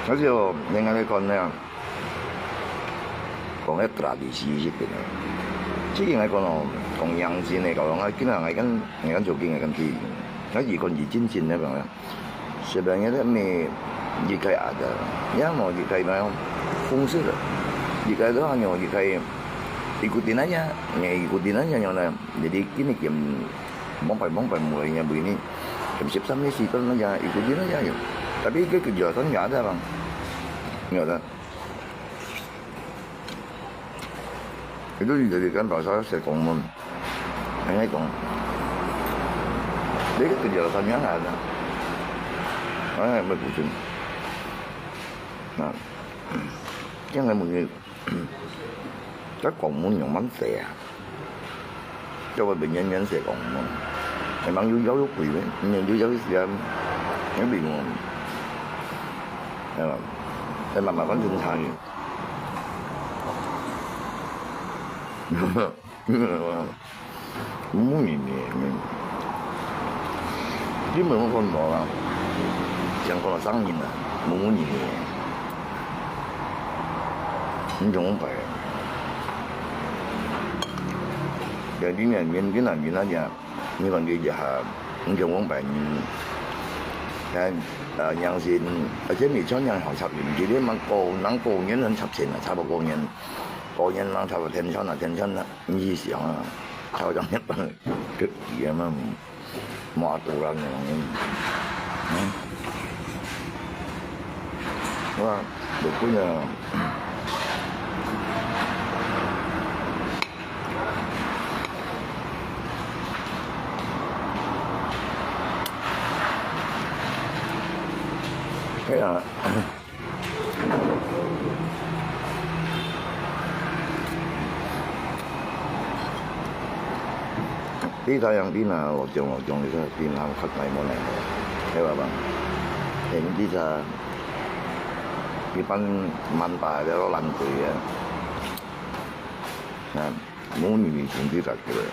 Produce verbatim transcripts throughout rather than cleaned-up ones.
該就應該來講呢，講个tradisi一點啊。最近來講哦，講洋人个，講啊，今日𠊎跟，𠊎跟做今日跟去，𠊎一看一斤斤个講啊，sebenarnya咧，沒一个啊的，也無一个咩，風式的，一个都還有一个，ikutin aja，你ikutin aja yang呢，jadi gini game，往擺往擺mulainya begini，game十三呢，四段那家，ikutin aja有，tapi佢佢就算也得吧，有的。 Itu jadi kan bahasa Sègong mun. Angai kong. Dia kan kerja sama ada. Ai, mai kucing. Nah. Yang ngai mun ni. Kan Sègong mun yang mana ya? Coba benyan-nyan Sègong mun. Emang yu yau yu kui, benyan yu yau yu siam. Yang bingung. Ya. Emang makan sing cari. Mungkin ini, ini. Dia memang kon orang. Yang kalau sang ini lah, mungkin ini. Ini jangan pai. Jadi ni, mungkin lah, mungkin aja. Ni kan dia jahat. Ini jangan pai ni. Kan, uh, yang sin, aja ni cakap yang hal cap ni. Jadi memang kau, nang kau ni nang cap sin lah, cap kau ni. Kau ni nang cap tension lah, tension lah. 你想啊，頭先一班个嘢嘛，麻到人樣，嗯，哇，六分啊！哎呀！ Di sayang di na lojong lojong di sa di na khat nai mo nai mo. Hewa bang. Heng di sa di pan man pa de lo lan kui ya. Na mo ni ni sung di sa kui.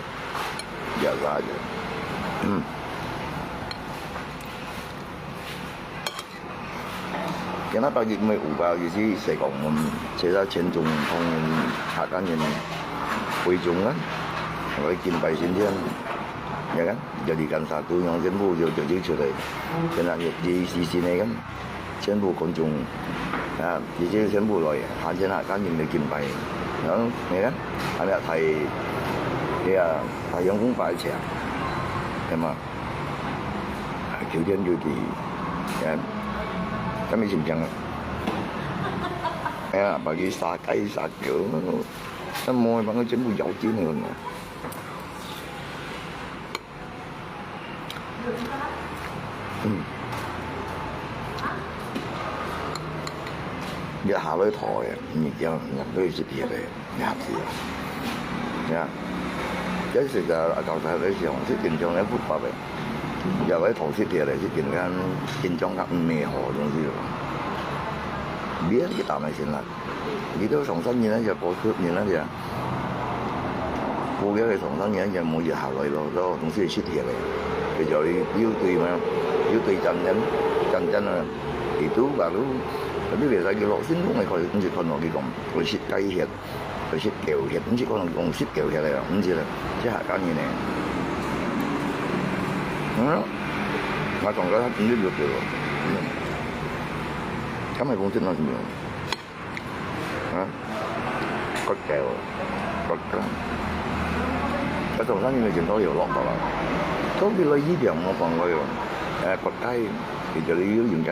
Biasa aja. Hmm. Kenapa佢毋會有吧？佢係Sègong，其實全中同客家人會中啊，來敬拜神仙，你看，jadi kan satu，yang全部就就就出來，現在也也是新的kan，全部觀眾啊，這些全部來，還係客家人來敬拜，然後你看，還有太，哎呀，太陽公擺起來，對嗎？ 啊，九點九地，哎，咱們新疆啊，哎呀，把佢殺雞殺狗，那麼把佢全部咬盡了呢。嗯，你下來討个，你講，你都係食个。 也係啊。呀，這時个啊，教授个時候，係緊張个不法个，也會同時跌咧，係緊張，緊張个毋係好東西咯。別个打沒錢啦，你都上山人啊，也過去人啊，也，不要个上山人也無一下來咯，都東西失去了，佢就有對嘛，有對戰爭，戰爭啊，佢都話咯，你別使佢落先，我咪可以，你就看落去講，會失雞血。 佢食狗血，毋係講講食狗血个，毋係啦，係客家人呢。嗯，我從來毋識食狗，嗯，佢咪講食麼个？啊，割狗，割狗，佢從來毋係見到有落到啦，到佢來醫療我講過喲，誒，割雞，佢就要用雞血，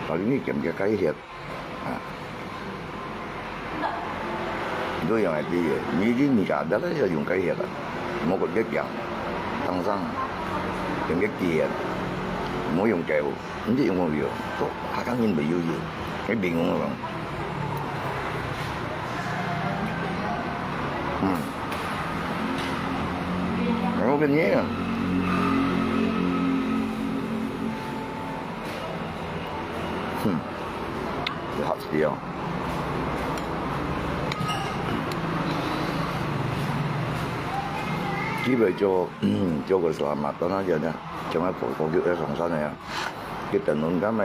但係你減隻雞血。 啊。你都用來知个，你，你，你家，咱來用雞血啊，莫講个薑，當生，用个薑，莫用雞血，你用好了，都客家人袂有用，你平衡了。嗯。我跟你讲，哼。 你好吃哦。佢會做，做個selamat，當然就係，像个婆婆叫佢上山个啊，佢等人家嘛，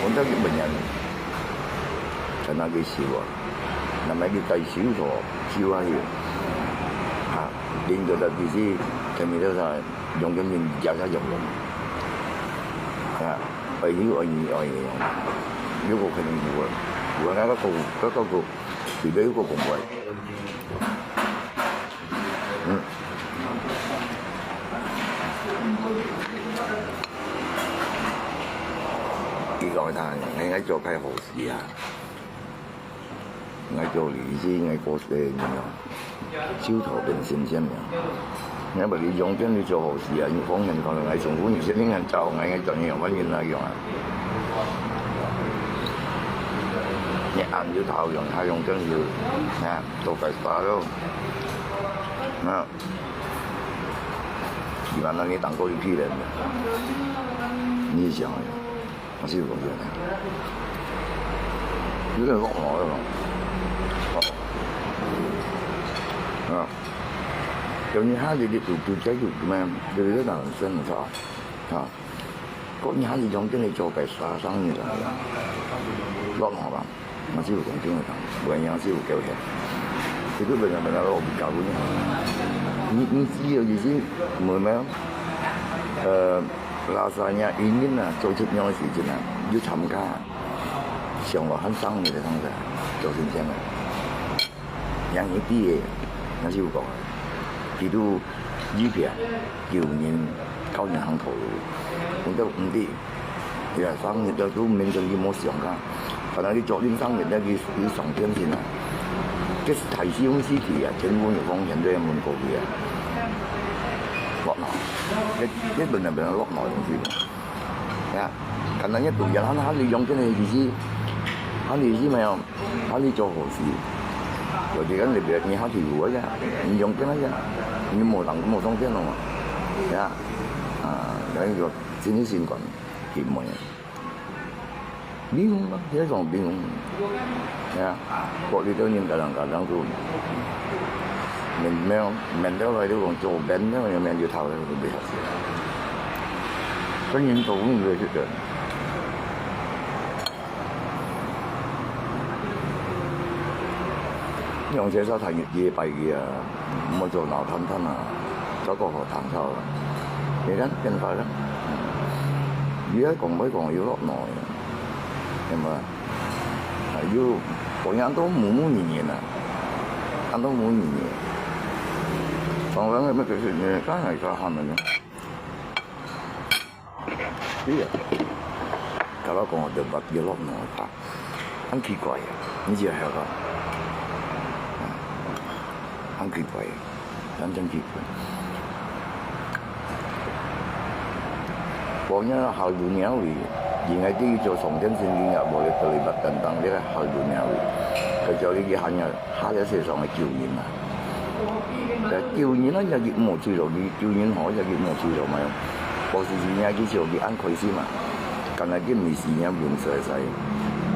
講到日本人，在那个時候啊，那麼个在手所，手啊去，啊，領導的就是跟你這个中間人家家用用，啊，愛你愛你愛你用，有个可能有个，有个那个个个个，里面有个公会。 嗯。佢講佢，𠊎，𠊎做該好事啊，𠊎做理事，𠊎過世个人啊，手頭變新鮮了。𠊎把佢用緊去做好事啊，你奉獻可能𠊎重複你先，你看找𠊎，𠊎找你有乜人來用啊？你暗就頭用，他用緊就，啊，做該啥咯。 啊，一般人你當過一批人，你想，我是有講的，有點落毛了嘛。哦，啊，有你下去你堵堵在堵嘛，有一个人生的啊，啊。 講你還是用緊个做个殺傷力个，落毛吧，還是有講緊个，無人還是有夠氣。這个本來本來我不搞不了。你你只有已經我們呃，拉薩呀，因為呢，做這樣的事情呢，有參加，想法很上面的同志，做成這樣的。 贏一啲个，那就有講，佢都一片救人，教人行頭路，我都毋知，也上日都都面對佢無想啊，反正佢昨天上日咧，佢佢上電視啊，這係大西洋事體啊，全部有風險都要問過去啊，落毛，這這本來本來落毛東西。 呀，可能也對呀，他他利用這个意思，他的意思沒有，他去做好事。有些人特別，你他去有啊，你用這个呀，你無人無上天了嘛，呀，啊，那个真是心肝，挺没有。利用嘛，也讲利用，呀，各地都人家人家人都，免免免得来就讲做免得，免就头了，就不要紧。 跟人做工作是这样。用这手谈日子拜个啊，莫做老谈谈啊，做个好谈头啊。你看变化了，你要讲不讲有落毛的，对吧？啊，有，同样都母母年年啊，俺都母年年。当然那个是，刚才说他们呢。 对呀，頭先講个對白，要落毛啊，很奇怪呀，你知道係吧？很奇怪，真正奇怪。講人好有鳥位，原來第一做重點性嘅，無个對白等等，這个好有鳥位，佢叫你去喊人。 下个世上个救人啊。但救人啊，也佢無罪咯，佢救人好，也佢無罪咯嘛。博士生也佢就佢恁開心嘛，敢若佢毋係人用使使，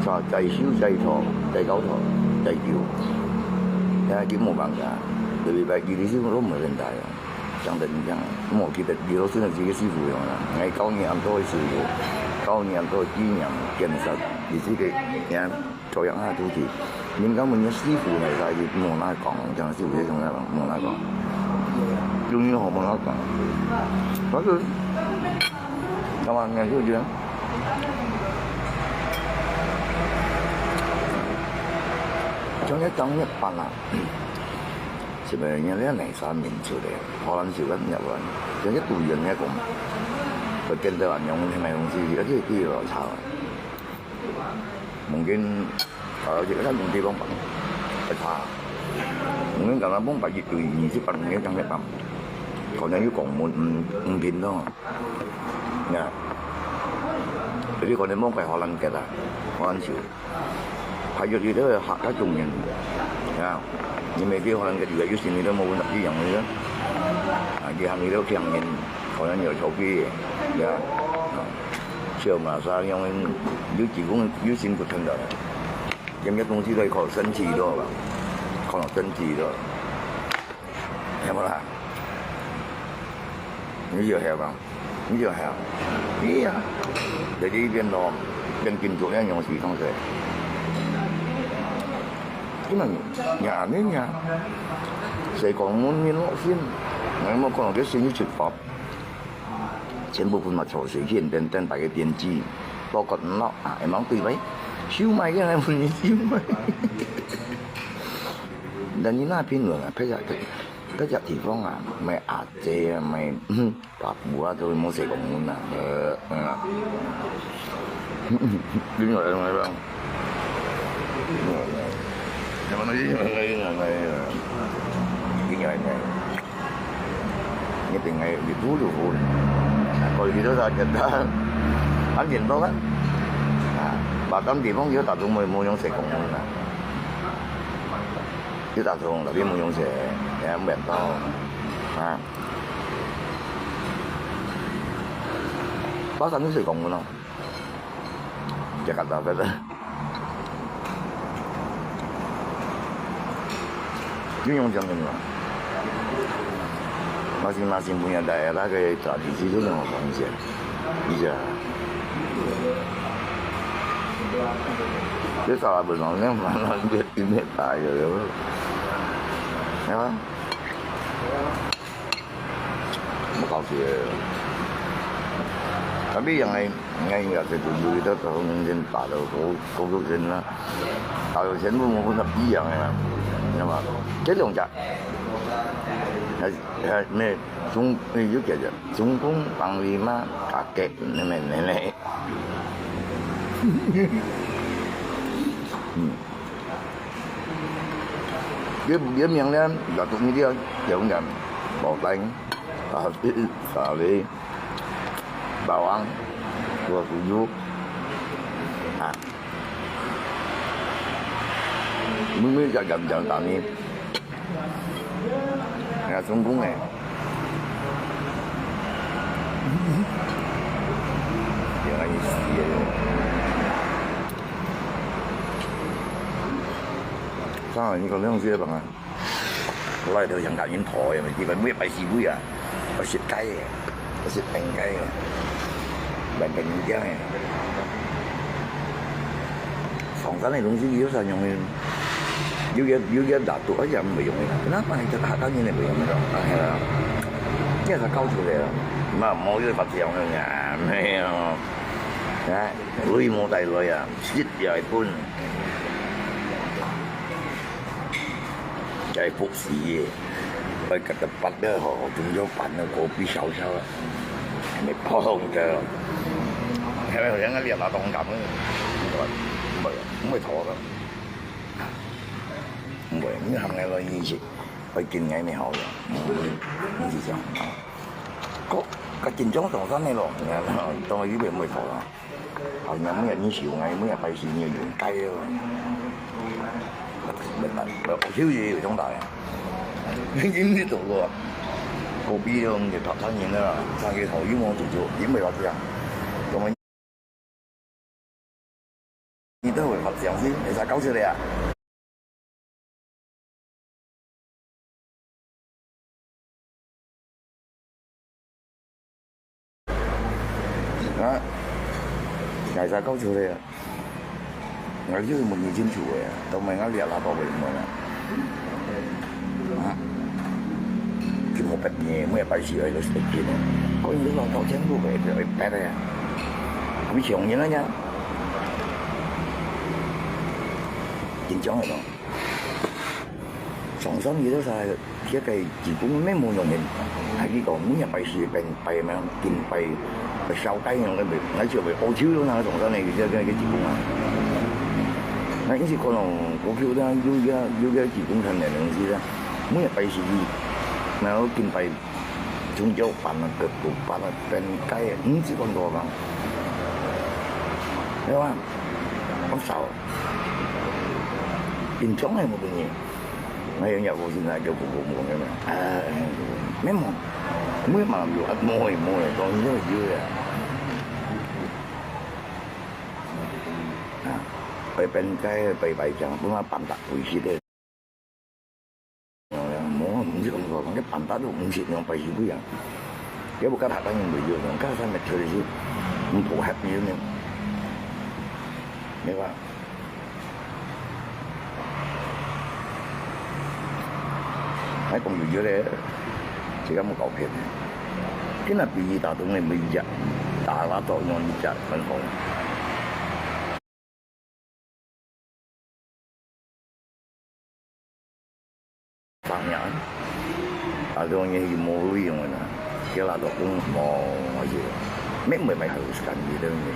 就再修再拖，再搞拖，再救，也佢無辦法，特別佢个心都無問題啊。講得你講，莫記得，佢都算係自己師傅樣啦。𠊎教你恁多个師傅，教你恁多个經驗、見識，你自己，你看 教養下徒弟。人家問你師傅來，來，你莫拿講，講師傅這種來講，莫拿講。中醫好莫拿講。但是，幹嘛呢？就覺得，像這當一般啊，是不是？人家那三民族的，荷蘭就跟日本，人家讀人家講，會跟着俺用那東西，而且第一老差。 Mungkin kalau kita kan mungkin bang, pecah. Mungkin kalau bang bagi tu ini si pan mungkin yang lepas. Kau nyanyi kong mun, mm, mungkin tu. Ya. Jadi kau ni bang kai Holland kita, Holland siu. Hai yo itu hak ka tung ni. Ya. Ni mesti Holland kita juga you sini tu mau nak yang ni. Ah, dia hang itu yang ni. 可能有投資，對啊。啊，所以馬上用有幾公有辛苦賺到的，有些東西都可能生氣到吧，可能生氣到，係無啦？你就係吧，你就係啊，你啊，在這邊咯，跟金主一樣樣，是當時。根本也恁樣呀，西貢人落身，𠊎無看到佢先去出發，全部分嘛坐水去等等大家編輯，包括毋落啊，會忙對位，收買个來分你收買。但你那邊人啊，別隻別隻地方啊，賣阿姐啊，賣，嗯， 大埔啊，都無西貢人啊，呃，嗯啊。你來來來，你來來，你來來，你來來，你來，你來來，可以去到啥簡單，很簡單啊。啊，別个地方有大眾無無用西貢人啊，有大眾，tapi無用西，也無人到啊。 巴山係講个咯，Jakarta个。你用講个嘛？Masing-masing punya daerah个tradisi都有方式，理解啊？這啥不能，那反正別別大个，啊？ 毋搞笑个。Tapi yang lain，應該也係對對到高中生打到高高中生啦，打到全部冇分佢一樣个啦，知道嗎？這兩隻，還還咩中有幾隻中共幫你嘛，打擊，那麼那那，嗯。 Dia dia名咧，就中意啲有人，無等，啊，沙梨，bawang，和胡椒，啊，每每隻人人打呢，啊，中共个，原來係个。 當然，你講這種事情啊，來到香港人討厭，基本每擺示威啊，愛食雞个，愛食冰雞个，來冰雞个。唐山个東西有啥用个？有个有个拿到，哎呀，無用个。那麼你就客家人也無用个，哎呀，這是搞出來了，那無就發展了呀，沒有，哎，鐳無帶來啊，食也會分。 該服侍个，愛摎佢拔了吼，中央拔了，高低燒燒啊，還沒碰到，還沒有人家練到當感个，毋會，毋會，毋會拖个，毋會，你行來來你去，愛緊來你好个，毋是這樣啊。個，較緊張上山个咯，你看，當然呢邊毋會拖啦。 啊，若每日你想啊，每日拜四你就用雞咯。我就有種大啊，你你做過啊？何必咯，你就拍餐飲啦，生意好又無做做，你毋會話這樣。咁啊，你都會發這樣先，你才搞出來啊？ 啊，𠊎就講出來啊，𠊎就問你清楚个啊，都問𠊎這下都問問啊。啊，就無別个，每擺是愛落去見个，講你老早全部个，就愛別个啊，佢像人啊，緊張个咯。 上山佢都係，這個義工乜無用个，還係講每日拜四拜拜咩，敬拜，燒雞樣个，𠊎就會，哦，就有那上山个，這個，這個義工啊。那一直看到過去啦，有個，有個義工團个東西啦，每日拜四，然後敬拜，中秋飯啊，各種飯啊，冰雞啊，毋知講多少，對吧？好少。 緊張个無等於，𠊎有若無現在就無無無个嘛。啊，無無，無嘛有啊，無个無个，當然有个。啊，拜拜个，拜拜个，毋好辦得回去个。 無，毋係講講，該辦法都毋係用拜四不一樣。佢無甲客家人為主，用甲啥物特色，毋符合佢呢。係吧？還講有有咧，自家無搞騙。今日比喻打東西，每一隻打蠟燭用一隻很好。 當然，啊，這種東西無利用个啦，叫他做工無，還是，乜毋係買好食个東西，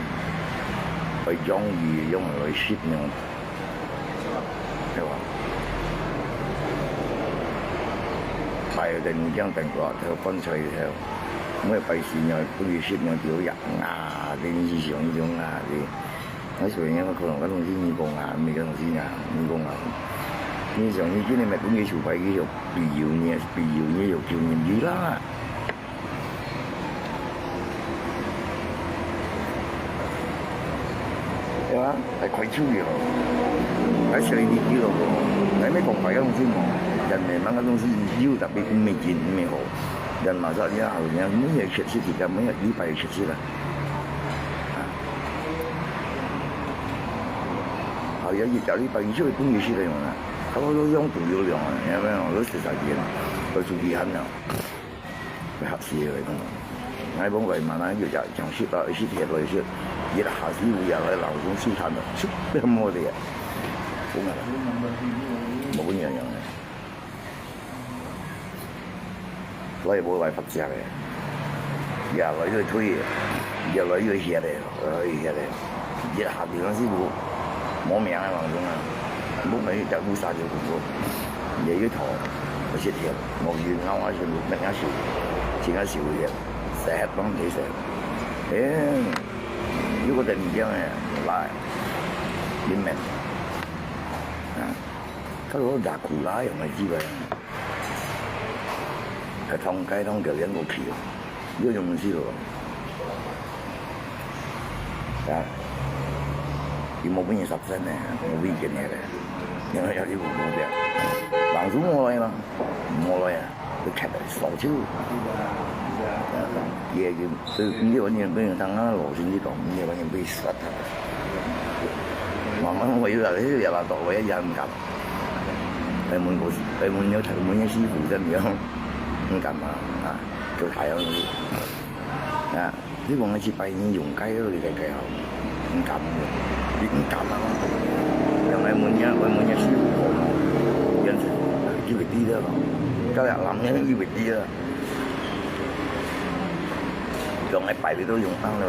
愛養魚，養來食用，對吧？拜登這樣等過，頭飯菜頭，每拜四呢，不如食呢，就有鴨啊，跟以上這種啊，這。 𠊎雖然講可能該東西你講啊，毋係該東西啊，你講啊。你像你今日買本个手牌，佢就比喻你，比喻你就救你啦。對吧？還快手个咯，還食你幾多个，還沒講壞个東西嘛，但係那個東西有特別毋係真毋係好，但馬上你好像你也確實自家沒有一百確實了。 啊。好，也一條禮拜以後，本來係恁樣啊，差不多用度有量啊，有沒有？都食十幾年，都出去行了，會嚇死个，講。𠊎講過嘛，那有隻像食到，食鐵路食，一下子有也來老公試探了，食不無的，真的，無樣樣个。 來無來發跡个，越來越退个，越來越歇个，越來越歇个。一下子那是無，無命个當中啊，無每一條路殺就苦苦，也有頭，有些天，無去咬啊，全部變啊瘦，真啊瘦个，食當地食。哎，如果等你這樣个，來，你們，啊。 佢講打苦啦，用个機會，該通該通就連過去哦，有用毋著哦。啊，佢無分人十分呢，無分見个咧，因為有啲無目標，人都無來嘛，無來啊。 佢徛在掃帚。佢个，佢个，佢个，佢个，佢个，佢个，佢个，慢慢我有啦，佢也啦，到位也毋敢。來問過，來問有，問有師傅怎樣，毋敢嘛，啊，就太陽啊。 你講个一百年用該个，你該該好，毋敢用，你毋敢啊！用來問人，問人師傅講，人就會知了咯，到了人人就會知了。用來擺个都用暗了，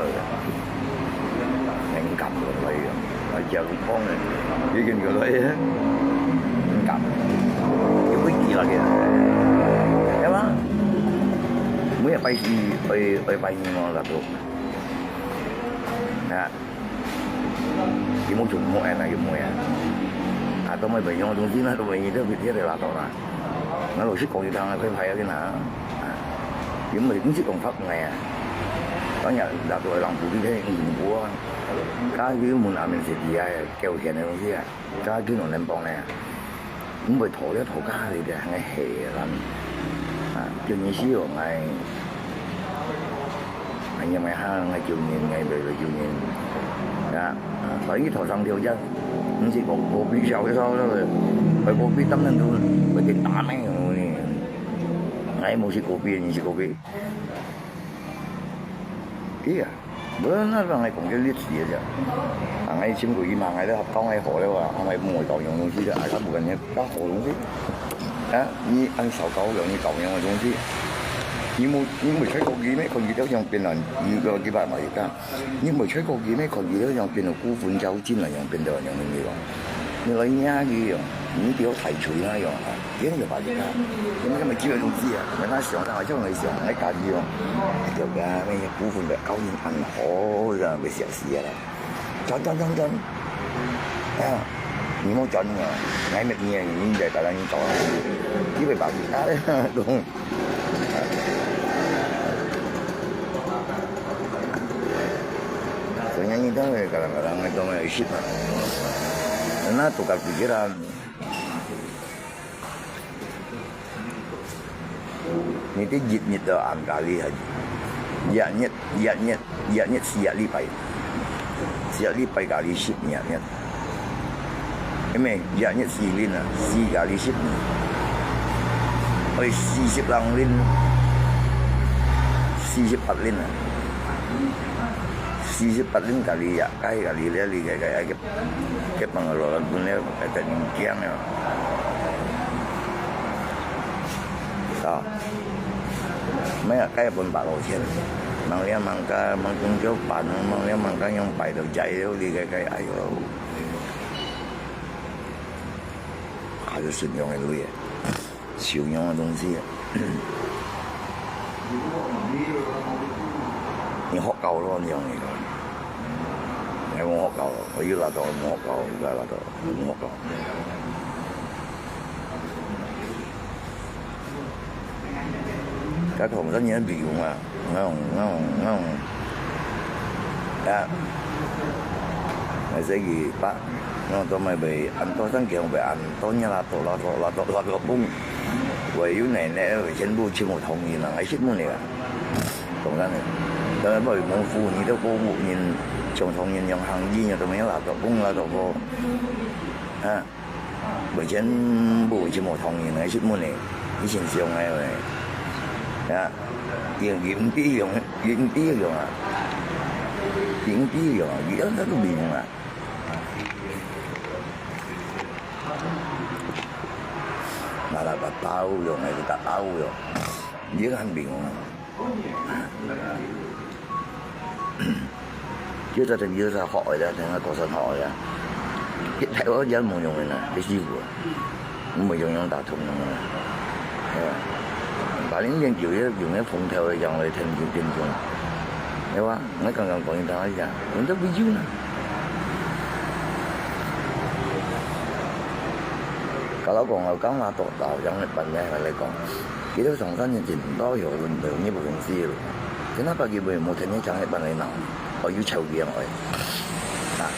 很敢用來用，來叫人講个，已經有來，很敢，就會知了个，對吧？每日拜四，愛，愛拜四嘛，那都。 啊，佢無全部愛，那佢無愛啊。啊，都無用个東西，那都無用，都別个啦，到啦。那老師講一堂啊，快快啊，去拿。啊，佢毋係，毋係講法外啊。當然，那都人不必聽，毋過啊。他佢問阿明是第一个，交錢个東西啊。 家境有能幫呢，毋會討了討價个，還係啦。啊，叫你死哦，𠊎，𠊎也毋會喊，𠊎救人，𠊎毋會救人。啊，啊，所以頭上條件，毋係講何必笑一笑，何必當然都會被打咩，𠊎無係何必，你係何必。對啊。 無，那讓𠊎講个歷史个啫。啊，𠊎先過去嘛，𠊎都講个好了啊，𠊎無搞樣東西个，啊，佢無跟人家搞好東西。啊，你恁少搞樣，你搞樣个東西，你無，你無吹過機咩？看佢都像變了，你個幾百萬一個，你無吹過機咩？看佢都像變了股份交易了，像變到樣東西咯。你來壓佢樣，你不要太吹那樣啊。 別人就把你看，你們根本基本工資啊，人家想到好像來想，來家己哦，就講那些股份个交易很好，這樣被笑死了。賺賺賺賺，啊，你莫賺啊，𠊎乜你啊，你在大家你找啊，你被把你看，懂？所以你當然kadang-kadang itu mah isip lah. Karena tukar pikiran. 你這日日都恁加厲害，日日，日日，日日四個禮拜，一禮拜加你十二日，因為一日四輪啊，四加你十二，愛四十零輪，四十八輪啊，四十八輪加你啊，該加你了，你該該該，該幫我落來分了，會得人驚啊。啊。 毋係啊，該分八號錢，吂了吂加，吂中秋辦，吂了吂加樣擺到齋了，你該該，哎喲，還係順用个鐳啊，受用个東西啊。你學到咯，你用你个，你無學到，我又拉到無學到，又拉到無學到。 該唐山人比如嘛，那種那種那種，啊，那這个吧，那種都沒被安到，山口被安到，你拉倒拉倒拉倒拉倒崩，我有奶奶全部全部同意了，還是不那个，唐山人，當然不有功夫，你都不人，像唐人用行医，都沒有拉倒崩拉倒崩，啊。 為全部全部唐人个，係無呢？以前上个喂，啊，用，用比用，用比用啊，用比用啊，用都毋用啊。拿來把刀用，還係打刀用，你看毋用啊。 就在這邊就係學个啦，等下高山學个啦。佢台灣人無用个啦，佢師傅啊，無用用打通用个啦，係吧？把人研究个用个風頭个樣來天天天天，係吧？我剛剛講一單一下，人都不用啦。搞到講，我剛拿到到，樣來辦个來講。 佢兜上山人真多有，有日本公司个，真係把佢會無天天講一般个人，哦，有臭樣个，啊，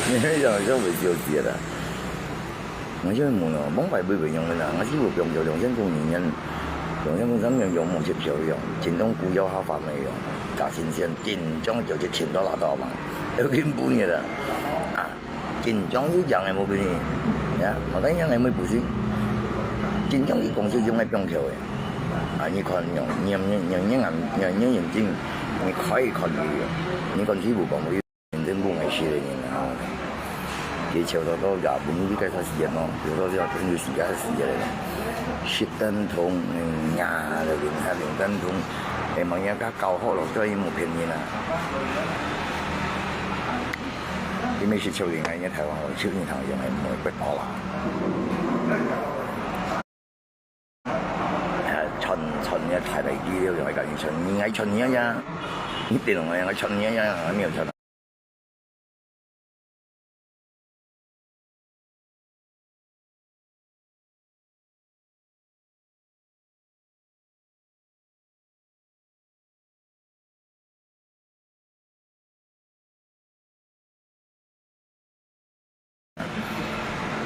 你想想會笑死啦。我就問哦，往擺會會用个啦，我是有用到兩千公里年，兩千公里年用無接受用，真正古要下發个用，假新鮮，真正就去尋到那道嘛，有根本个啦，啊。 真正有樣个無比你，呀，無得樣个無不是。真正佢講就用个放口个。啊，你看用，你你你你你你眼睛，你可以看佢用。你看師傅講佢認真講个事个人啊，佢笑到到也無你該段時間咯，有到這種有時間个時間个。十點鐘，嗯呀，就零下零點鐘，哎，望人家搞好了，所以無騙人啊。 因為係少年人，因為台灣人少年人用个，毋會不好啦。哎，傳傳个太大機了，用个趕緊傳，你愛傳你呀，你電腦愛傳你呀，還沒有傳。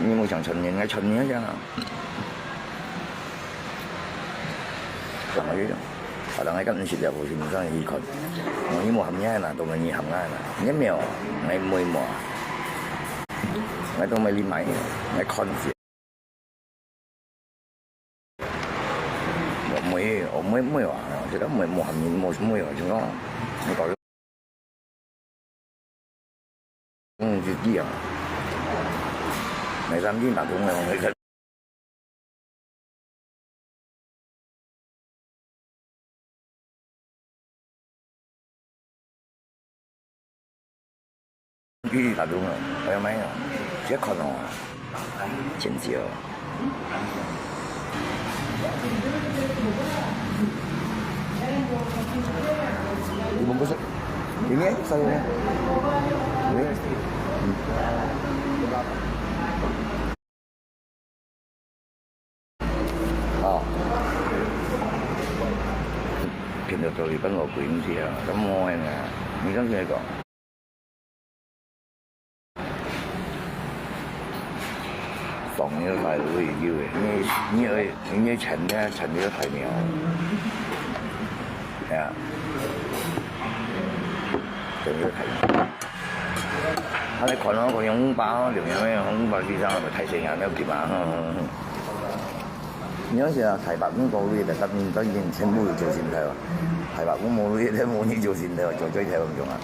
你無想承認，愛承認一下啊。講个，啊，人愛跟你食了，無先生去看。我你無喊人啦，都無你喊人啦。你沒有，你沒無。我都無你買，𠊎看一下。 我妹，我妹妹啊，這個妹妹還沒妹啊，就講，你搞，嗯，就這樣，每三天打工的，我沒看。 你打工啊，還有沒有？這看哦，真少。你們不是，你們三個人，嗯。 哦。騙到到你分我滾去啊！咁我呢？你跟誰講？放你个牌子都有个，你你你你錢呢？錢你个牌没有？哎呀。就係大。啊，你看咯，看用五百吼，兩樣个，五百以上个大細人了，對吧？你講係啊，大伯公高位个，十年到以前全部有做心頭啊。大伯公無位个，無人做心頭，做最頭咁樣啊。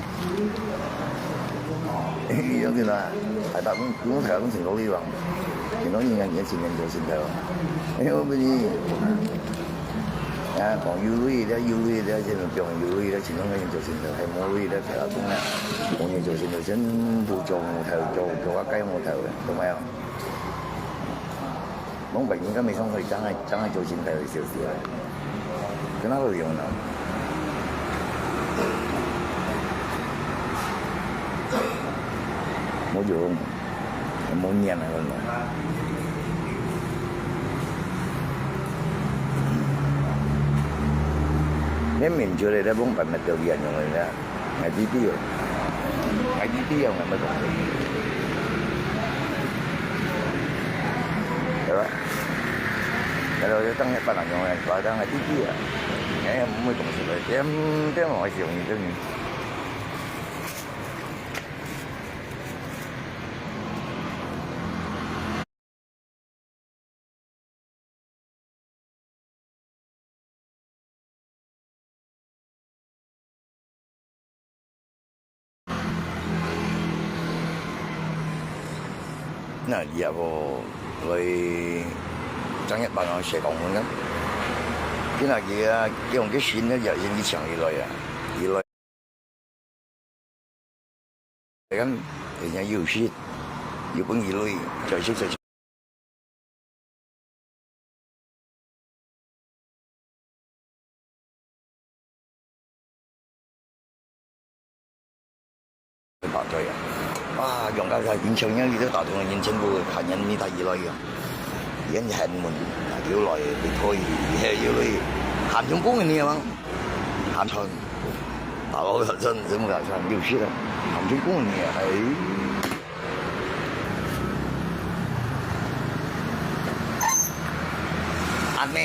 你講對吧？大伯公，用大伯公全高位王，全高人家年輕人做心頭啊。哎呦，不是。 啊，講有鐳了，有鐳了，這種講有鐳了，盡量个人做心頭，係無鐳了，大家講啊，無人做心頭，全部做無頭，做，做啊該無頭个，懂沒有？講白人家沒上去，正愛，正愛做心頭个小事啊，跟他都有用的。無用。 無念啊，可能。你明知你在幫別人表演用个呢，I D P哦，I D P哦，乜乜講，對吧？然後就當一般人用个，話當I D P啊，哎，毋會講出來，點點我係用你等於。 那以後來正月半哦，寫公文啊。今仔日啊，用个新个也已經搶起來啊，起來。 你看，人家有食，有分佢鐳，再食再食。排隊啊！哇，用到佢，人潮人，佢都打通人全部看人，你睇佢來个。人係門，啊，又來，又退，又鐳，還成功个呢嘛？ 寒川，大佬个真，真个寒川，有時个寒川過年，哎。恁呢，